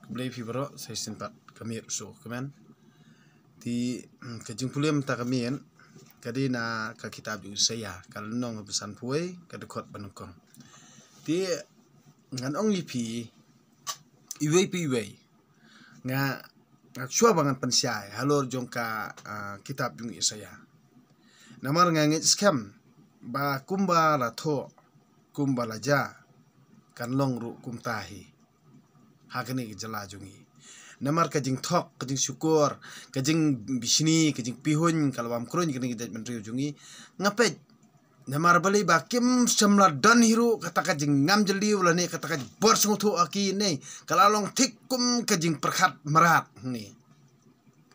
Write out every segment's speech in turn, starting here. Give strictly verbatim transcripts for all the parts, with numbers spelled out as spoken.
Khublei phi baroh, sa shisien pat ka miet u shu kmen. Te, mm, ka jingpule mynta ka miet ka dei na ka kitab jong u Isaïah, ka lynnong ba sanphew, ka dkhot ba nyngkong. Te ngan ong ïa phi, iwei pa iwei, nga, nga shuwa ba ngan pynshai halor jong ka, ah, kitab jong u Isaïah. Namar nga ngeit skhem ba kumba la thoh, kumba la jia, kan long ruh kumta hi ha kane ka jylla jong ngi. Namar ka jingthok, ka jingshukor, ka jingbishni, ka jingpihuiñ ka la bam kruiñ kane ka jaitbynriew jong ngi. Nga peit, namar balei ba kim shym la don hi ruh kata ka jingngam jylliew lane kata ka bor sngewthuh ha ki ne, ka la long thik kum ka jingpyrkhat mrad ne.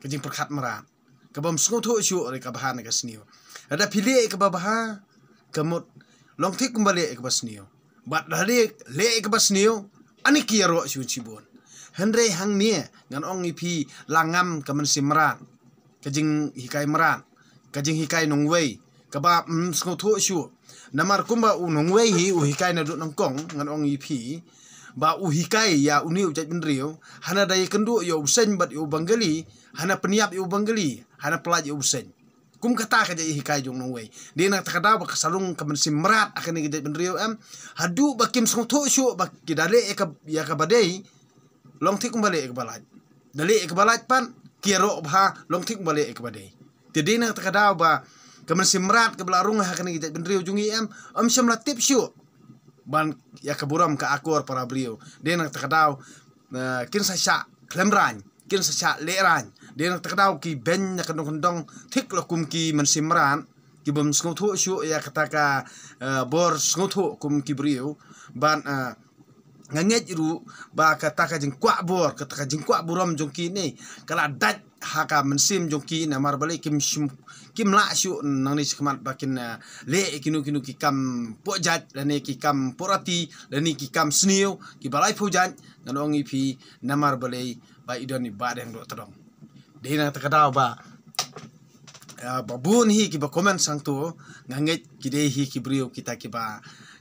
Ka jingpyrkhat mrad, ka bym sngewthuh shuh re ka bha ne ka sniew. Lada phi leh ïa kaba bha, ka mut long thik kumba leh ïa kaba sniew. Bad lada leh, leh ïa kaba sniew, ani ki ïaroh shibun shibun. Hynrei hangne ngan ong ïa phi, la ngam ka mynsiem mrad, ka jinghikai mrad, ka jinghikai nongwei, kaba, mm, sngewthuh shuh. Namar kumba u nongwei hi u hikai naduh nyngkong, ngan ong ïa phi ba u hikai ïa une u jaitbynriew, hana da ïakynduh ïa u bseiñ bad ïa u Bengali, hana pynïap ïa u Bengali, hana pyllait ïa u bseiñ. Kum kata ka jinghikai jong u nongwei. Dei na kata ka daw ba ka sa long ka mynsiem mrad ha kane ka jaitbynriew em. Haduh ba kim sngewthuh shuh ba ki da leh ïa ka, ïa kaba dei, long thik kumba leh ïa kaba lait. Da leh ïa kaba lait pat, ki ïaroh bha, long thik kumba leh ïa kaba dei. Te dei na kata ka daw ba ka mynsiem mrad kaba la rung ha kane ka jaitbynriew jong ngi em, ym shym la tip shuh ban ïa ka burom ka akor para briew. Dei na kata ka daw, eh, kin sa shah khlem raiñ, kin sa shah leh raiñ. Dei na kata ka daw ki beiñ na kyndong kyndong thik la kum ki mynsiem mrad, ki bym sngewthuh shuh ïa kata ka, eh, bor sngewthuh kum ki briew. Bad, eh, nga ngeit ruh ba kata ka jingkwah bor, kata ka jingkwah burom jong ki ne, ka la dait ha ka mynsiem jong ki, namar balei kim shym, kim lah shuh nangne shakhmat ba kin, eh, leh kino kino ki kam poh jait lane ki kam poh rati lane ki kam sniew kiba laiphew jait. Ngan ong ïa phi, namar balei ba i don i Bahdeng Dohtdong. Dei na kata ka daw ba, ah, ba bun hi kiba comment sangto, nga ngeit ki dei hi ki briew kita kiba,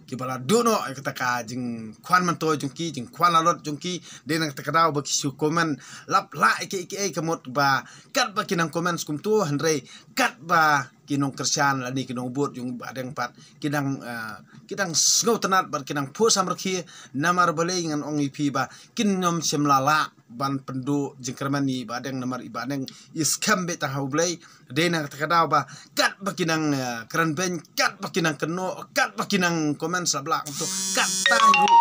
kiba la duh noh ïa kata ka jingkhwan myntoi jong ki, jingkhwan lalot jong ki. Dei na kata ka daw ba ki shu comment lap lah ïa ki, ïa ki, ïa ka mut ba katba ki nang comment kumto, hynrei katba ki nongkyrshan lane ki nongbud jong Bahdeng pat ki dang, ah, ki dang sngewtynnat bad ki dang phuh samrkhie. Namar balei? Ngan ong ïa phi ba kin nym shym la lah ban pynduh jingkyrmen ïa i Bahdeng, namar i Bahdeng i skhem beit tang ha U Blei. Dei na kata ka daw ba katba ki nang, eh, kren beiñ, katba ki nang kynnoh, katba ki nang comment slap lah kumto, kata hi ruh,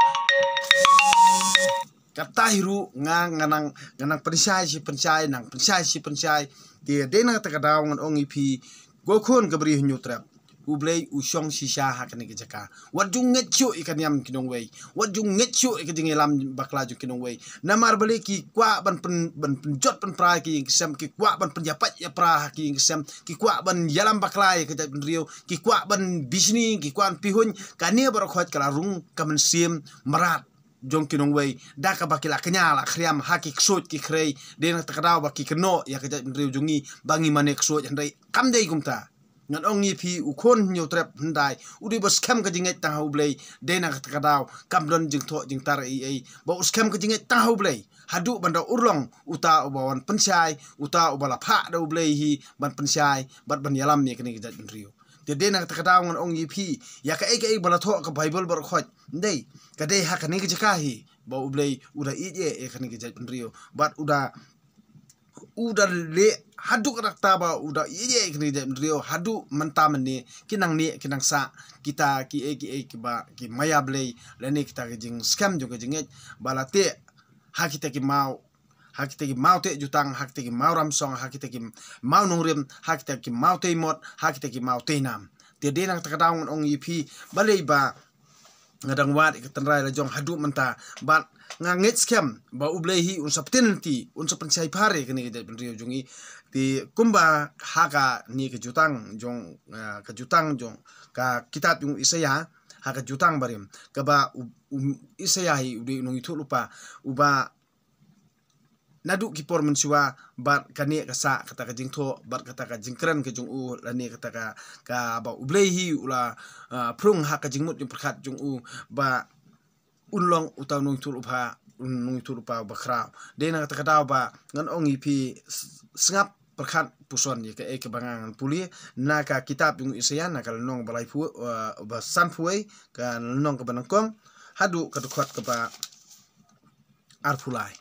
kata hi ruh nga, nga nang, nga nang pynshai shi pynshai, nang pynshai shi pynshai. Te dei na kata ka daw ngan ong ïa phi, ko khun ka Bri Hynñiewtrep, U Blei u shong shisha ha kane ka jaka. Wat ju ngeit shuh ïa ka niam ki nongwei. Wat ju ngeit shuh ïa ka jingïalam bakla jong ki nongwei. Namar balei? Ki kwah ban pyn, ban pynjot pynpra ïa ki ïing ki sem, ki kwah ban pynïapait ïapra ha ki ïing ki sem, ki kwah ban ïalam bakla ïa ka jaitbynriew, ki kwah ban bishni, ki kwah ban pihuiñ. Kane baroh khoit ka la rung ka mynsiem mrad jong ki nongwei, da kaba ki la kñia la khriam ha ki ksuid ki khrei. Dei na kata ka daw ba ki kynnoh ïa ka jaitbynriew jong ngi ba ngi mane ksuid, hynrei kam dei kumta. Ngan ong ïa phi, u khun Hynñiewtrep hyndai u dei ba skhem ka jingngeit tang ha U Blei. Dei na kata ka daw kam don jingthoh jingtar ei ei, ba u skhem ka jingngeit tang ha U Blei. Haduh ban da urlong uta uba wan pynshai, uta uba la phah da U Blei hi ban pynshai bad ban ïalam ïa kane ka jaitbynriew. Te dei na kata ka daw ngan ong ïa phi, ïa kaei kaei ba la thoh ka Baibl baroh khoit, dei, ka dei ha kane ka jaka hi ba U Blei u da ïeit ïa kane ka jaitbynriew bad u da, u da leh haduh katta ba u da ïeit ïa kane ka jaitbynriew. Haduh mynta mynne ki nang neh ki nang sah kita kiei kiei kiba ki maya Blei lane kita ki jingskhem jong ka jingngeit ba la teh ha kita ki maw, ha kita ki maw teh jutang, ha kita ki maw ramsong, ha kita ki maw nongrim, ha kita ki maw tei mot, ha kita ki maw tei nam. Te dei na kata ka daw ngan ong ïa phi, balei ba nga dang wad ïa ka tynrai la jong haduh mynta, bad nga ngeit skhem ba U Blei hi un sa pynthikna, un sa pynshai phar ïa kane ka jaitbynriew jong ngi. Te kumba ha kane ka jutang jong, ah, ka jutang jong ka kitab jong u Isaïah, ha ka jutang barim, kaba u, u Isaïah hi u dei u nongïathuhlypa uba naduh ki por mynshuwa bad kane ka sah kata ka jingthoh bad kata ka jingkren ka jong u lane kata ka, kaba U Blei hi u la, ah, phrung ha ka jingmut jingpyrkhat jong u ba un long uta u nongïathuhlypa nongïathuhlypa uba khraw. Dei na kata ka daw ba ngan ong ïa phi, s-, sngap pyrkhat puson ïa kaei kaba nga ngan pule na ka kitab jong u Isaïah, na ka lynnong ba laiphew, eh, ba sanphew wei, ka lynnong kaba nyngkong haduh ka dkhot kaba arphew lai.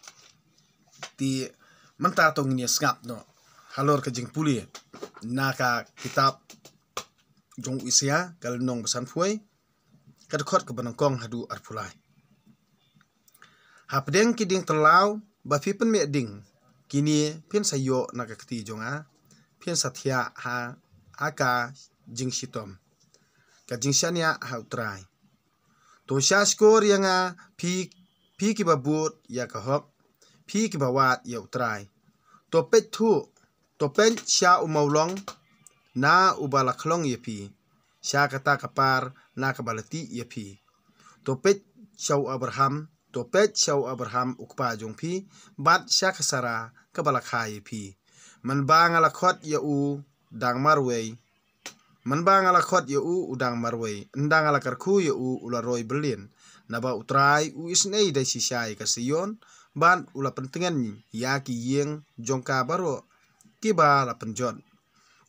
Te mynta to ngin ïa sngap noh halor ka jingpule na ka kitab jong u Isaïah, ka lynnong ba sanphew wei, ka dkhot kaba nyngkong haduh arphew lai. Hapdeng ki dieng tyrlaw ba phi pynmeh ding, kine phin sa ïoh na ka kti jong nga, phin sa thiah ha, ha ka jingshitom, ka jingshaniah ha u Trai. To shahshkor ïa nga, phi, phi kiba bud ïa ka hok, phi kiba wad ïa u Trai. To peit thuh, to peit sha u mawlong na uba la khlong ïa phi, sha kata ka par na kaba la tih ïa phi. To peit sha u Abraham, to peit sha u Abraham u kpa jong phi, bad sha ka Sara kaba la kha ïa phi. Mynba nga la khot ïa u dang marwei, mynba nga la khot ïa u u dang marwei, ynda nga la kyrkhu ïa u u la roi byllien. Naba u Trai u isynei da shisha ïa ka Sion, bad u la pyntngen ïa ki ïing jong ka baroh kiba la pynjot.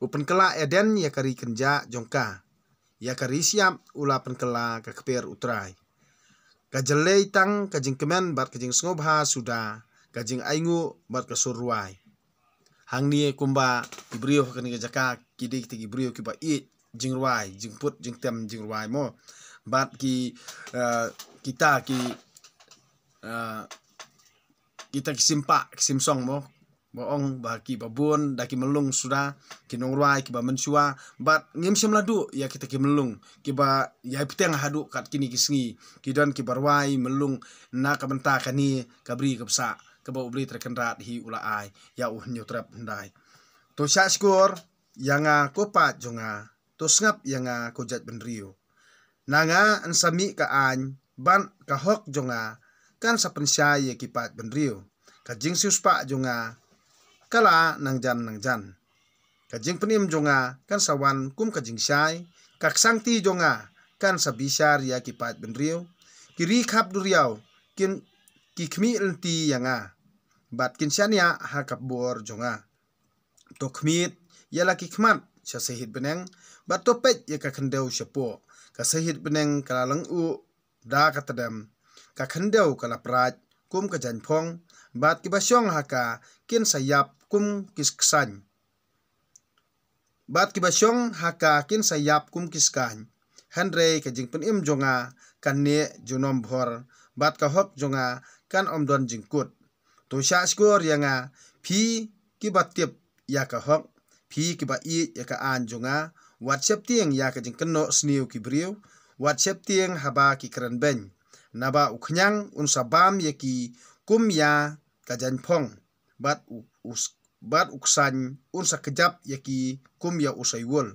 U pynkylla Eden ïa ka ri kynjah jong ka, ïa ka ri shyiap u la pynkylla ka kper u Trai. Ka jyllei tang ka jingkmen bad ka jingsngewbha suda ka jingainguh bad ka sur rwai. Hangne kumba ki briew ha kane ka jaka ki dei kita ki briew kiba ïeit jingrwai, jingput, jingtem, jingrwai mo. Bad ki, eh, kita ki, eh, kita ki sim pah, ki sim song mo. Ba ong ba kiba bun da ki myllung suda, ki nongrwai kiba mynshuwa, bad ngim shym la duh ïa kita ki myllung kiba ïai bteng haduh kat kine ki sngi. Ki don kiba rwai myllung na ka bynta kane ka bri ka bsah kaba U Blei Trai Kynrad hi u la ai ïa u Hynñiewtrep hyndai. To shahshkor ïa nga ko paid jong nga, to sngap ïa nga ko jaitbynriew. Na nga yn sa mih ka aiñ, bad ka hok jong nga kan sa pynshai ïa ki paidbynriew. Ka jingsiewspah jong nga ka la nangjan nangjan. Ka jingpynim jong nga kan sa wan kum ka jingshai, ka ksangti jong nga kan sa bishar ïa ki paidbynriew. Ki ri khap duriaw kin, ki khmih lynti ïa nga, bad kin shaniah ha ka bor jong nga. To khmied ïa la ki khmat sha sahit bneng, bad to peit ïa ka khyndew shapoh. Ka sahit bneng ka la lynguh da ka tdem, ka khyndew ka la praid kum ka jaiñphong, bad kiba shong ha ka kin sa ïap kum ki skaiñ. Bad kiba shong ha ka kin sa ïap kum ki skaiñ. Hynrei ka jingpynim jong nga kan neh junom bhor, bad ka hok jong nga kan ym don jingkut. To shahshkor ïa nga, phi kiba tip ïa ka hok, phi kiba ïeit ïa ka aiñ jong nga, wat sheptieng ïa ka jingkynnoh sniew ki briew, wat sheptieng haba ki kren beiñ. Naba u khñiang un sa bam ïa ki kum ïa ka jaiñphong, bad u, u, bad u ksaiñ un sa kjap ïa ki kum ïa u saiwul.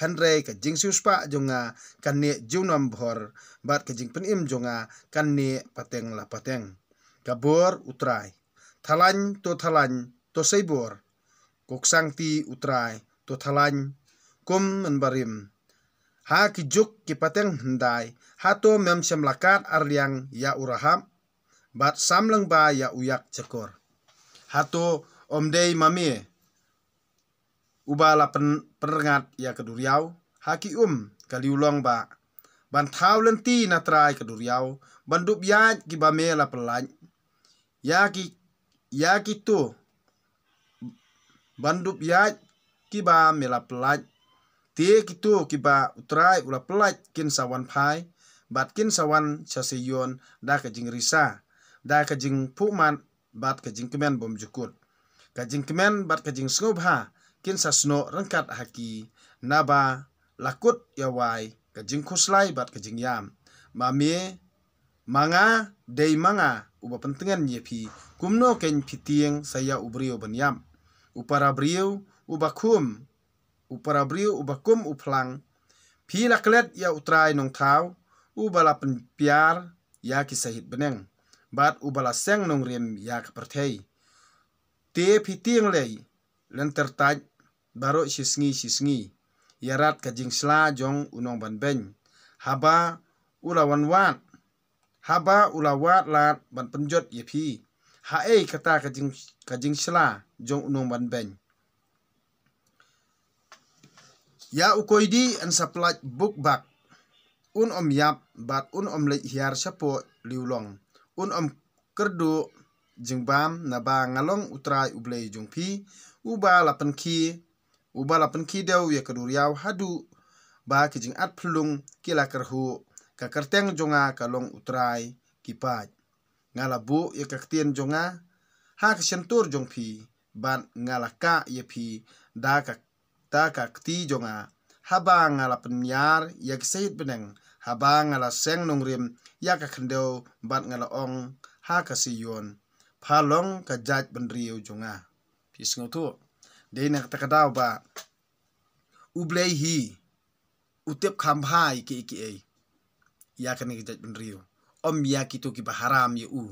Hynrei ka jingsiewspah jong nga kan neh junom bhor, bad ka jingpynim jong nga kan neh pateng la pateng. Ka bor U Trai. Thalaiñ to thalaiñ to sei bor, ko ksangti U Trai, to thalaiñ kum mynbarim. Ha ki juk ki pateng hyndai, hato mem shym la kad arliang ïa u Rahab, bad sam lyngba ïa u ïakjakor? Hato ym dei ma me uba la pyn-, pynrngat ïa ka duriaw ha ki um ka liewlong ba, ban thaw lynti na trai ka duriaw, ban dup ïaid kiba me la pyllait ïa ki, ïa kito, ban dup ïaid kiba me la pyllait. Te kito kiba U Trai u la pyllait kin sa wan phai, bad kin sa wan sha Seion da ka jingrisa, da ka jingphuhmat bad ka jingkmen bymjukut. Ka jingkmen bad ka jingsngewbha kin sa snoh ryngkat ha ki, naba la kut ïawai ka jingkhuslai bad ka jingïam. Ma me, ma nga, dei ma nga uba pyntngen ïa phi, kumno kein phi tieng sa ïa u briew ban ïap, u para briew uba khum, u para briew uba kum u phlang? Phi la klet ïa U Trai Nongthaw, uba la pynpiar ïa ki sahit bneng, bad uba la seng nongrim ïa ka pyrthei. Te phi tieng lei, lynter tait baroh shisngi shisngi, ïarap ka jingsla jong u nongbanbeiñ, haba u la wan wad haba u la wad lad ban pynjot ïa phi. Haei kata ka jing, ka jingshla jong u nongbanbeiñ? Ïa u koidi yn sa pyllait bukbak. Un ym ïap bad un ym leit hiar shapoh liulong. Un ym kyrduh jingbam naba nga long U Trai U Blei jong phi, uba la pynkhie, uba la pynkhie dew ïa ka duriaw haduh ba ki jingat phyllung ki la kyrhuh. Ka kyrteng jong nga ka long U Trai ki paid. Nga la buh ïa ka ktien jong nga ha ka shyntur jong phi, bad nga la kah ïa phi da ka, da ka kti jong nga. Haba nga la pynïar ïa ki shahid bneng, haba nga la seng nongrim ïa ka khyndew, bad nga la ong ha ka Sion, pha long ka jaitbynriew jong nga. Phi sngewthuh? Dei na kata ka daw ba U Blei hi u tip kham bha ïa kiei kiei ïa kane ka jaitbynriew. Ym ïa kito kiba haram ïa u,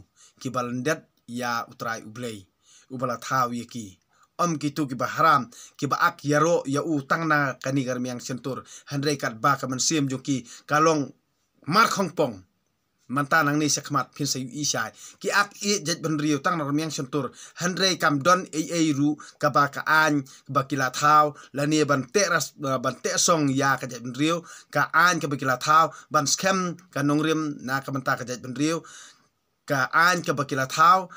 kiba lyndet ïa U Trai U Blei uba la thaw ïa ki. Ym kito kiba haram, kiba ak ïaroh ïa u tang na kane ka rmiang shyntur, hynrei katba ka mynsiem jong ki ka long markhongpong. Mynta nangne shakhmat phin sa ïohi shai, ki ak ïeit jaitbynriew tang na rmiang shyntur, hynrei kam don ei ei ruh kaba ka aiñ ba ki la thaw lane ban teh ras, ban teh song ïa ka jaitbynriew. Ka aiñ kaba ki la thaw ban skhem ka nongrim na ka bynta ka jaitbynriew. Ka aiñ kaba ki la thaw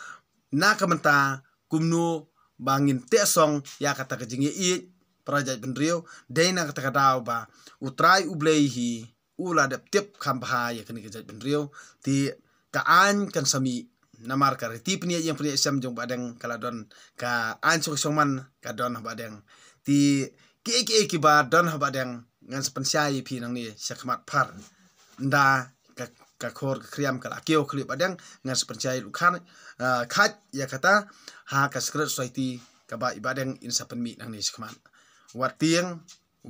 na ka bynta kumno ba ngin teh song ïa kata ka jingïeit para jaitbynriew. Dei na kata ka daw ba U Trai U Blei hi u la dep tip kham bha ïa kane ka jaitbynriew. Te ka aiñ kan sa mih, namar ka riti pynïaid ïing pynïaid sem jong Bahdeng ka la don, ka aiñ suk suk man ka don ha Bahdeng. Te kiei kiei kiba don ha Bahdeng ngan sa pynshai ïa phi nangne shakhmat phar. Ynda ka, ka khor ka khriam ka la kiew khlieh Bahdeng, ngan sa pynshai lut khan, ah, khait ïa kata ha ka Secret Society kaba i Bahdeng in sa pynmih nangne shakhmat. Wat tieng,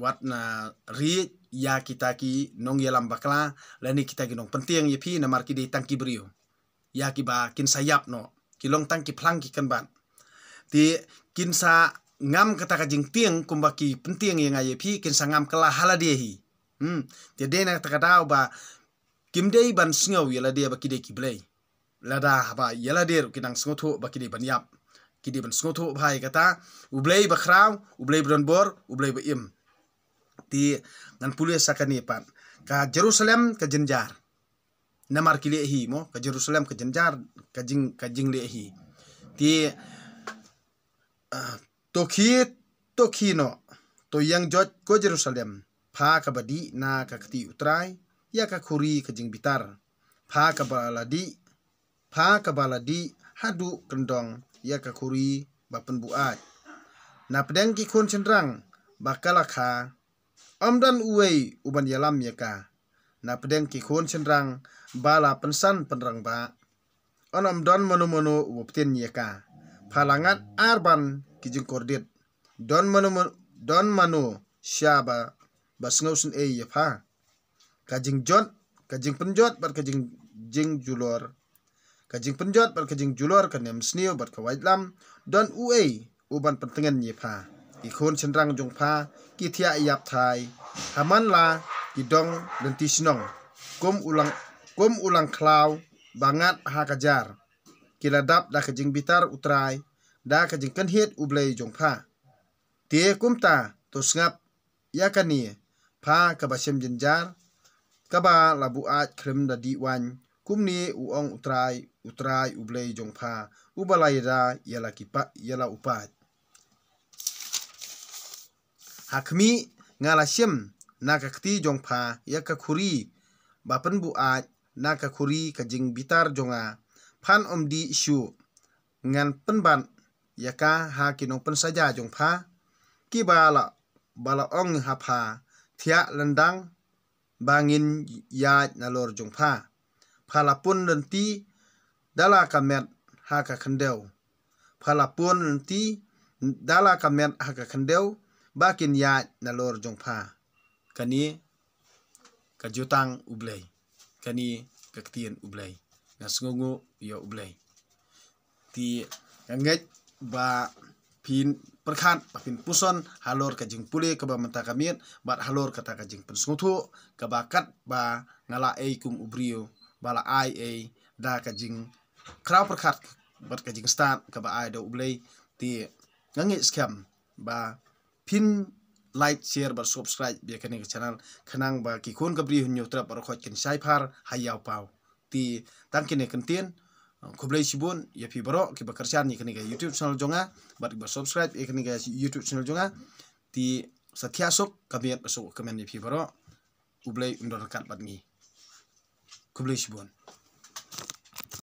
wat na riej ïa kita ki nongïalam bakla lane kita ki nongpyntieng ïa phi, namar ki dei tang ki briew ïa kiba kin sa ïap noh, ki long tang ki phlang ki kynbat. Te kin sa ngam kata ka jingtieng kumba ki pyntieng ïa nga ïa phi, kin sa ngam kylla ha lade hi. Hmm. Te dei na kata ka daw ba kim dei ban sngew ïa lade ba ki dei ki blei. Lada haba ïa lade ruh ki nang sngewthuh ba ki dei ban ïap, ki dei ban sngewthuh bha ïa kata, U Blei ba khraw, U Blei ba don bor, U Blei ba im. Te ngan pule sa kane pat, ka Jerusalem ka jynjar. Namar ki leh hi mo, ka Jerusalem ka jynjar, ka jing, ka jingleh hi. Te, ah, to khie, to khie noh, to ïeng joit ko Jerusalem, pha kaba dih na ka kti U Trai ïa ka khuri ka jingbitar, pha kaba la dih, pha kaba la dih haduh kyndong ïa ka khuri ba pynbuaid. Na pdeng ki khun shynrang ba ka la kha, ym don uwei u ban ïalam ïa ka. Na pdeng ki khun shynrang ba la pynsan pynrangbah, yn ym don mano mano u btien ïa ka. Pha la ngat ar ban ki jingkordit. Don mano, don mano sha ba, ba sngewsynei ïa pha. Ka jingjot, ka jingpynjot bad ka jing, jingjulor. Ka jingpynjot bad ka jingjulor, ka nemsniew bad ka waitlam, don uei u ban pyntngen ïa pha. Ki khun shynrang jong pha ki thiah ïap thai, ha man la ki dong lynti shnong. Kum u lang, kum u lang khlaw ba ngat ha ka jar, ki la dap da ka jingbitar U Trai, da ka jingkynhied U Blei jong pha. Te kumta to sngap ïa kane, pha kaba shem jynjar, kaba la buaid khlem da dih waiñ, kumne u ong U Trai, U Trai U Blei jong pha, uba la ïada ïa la ki pa, ïa la u paid. Ha khmih, nga la shim na ka kti jong pha ïa ka khuri ba pynbuaid, na ka khuri ka jingbitar jong nga, phan ym dih shuh. Ngan pynbat ïa ka ha ki nongpynsaja jong pha, kiba la, ba la ong ha pha, thiah lyndang ba ngin ïaid nalor jong pha. Pha la pun lynti da la ka met ha ka khyndew. Pha la pun lynti da la ka met ha ka khyndew, ba kin ïaid nalor jong pha. Kane ka jutang U Blei. Kane ka ktien U Blei. Nga sngewnguh ïa U Blei. Te nga ngeit ba phin pyrkhat, ba phin puson halor ka jingpule kaba mynta ka miet, bad halor kata ka jingpynsngewthuh kaba katba nga la ei kum u briew ba la ai ei da ka jingkhraw pyrkhat bad ka jingstad kaba ai da U Blei. Te nga ngeit skhem ba phin like, share bad subscribe ïa kane ka channel, khnang ba ki khun ka Bri Hynñiewtrep baroh khoit kin shai phar ha ïaw paw. Te tang kine kyntien, khublei shibun ïa phi baroh kiba kyrshan ïa kane ka YouTube channel jong nga bad kiba subscribe ïa kane ka YouTube channel jong nga. Te sa thiah suk ka miet ba suk ka kmen ïa phi baroh. U Blei un don ryngkat bad ngi. Khublei shibun.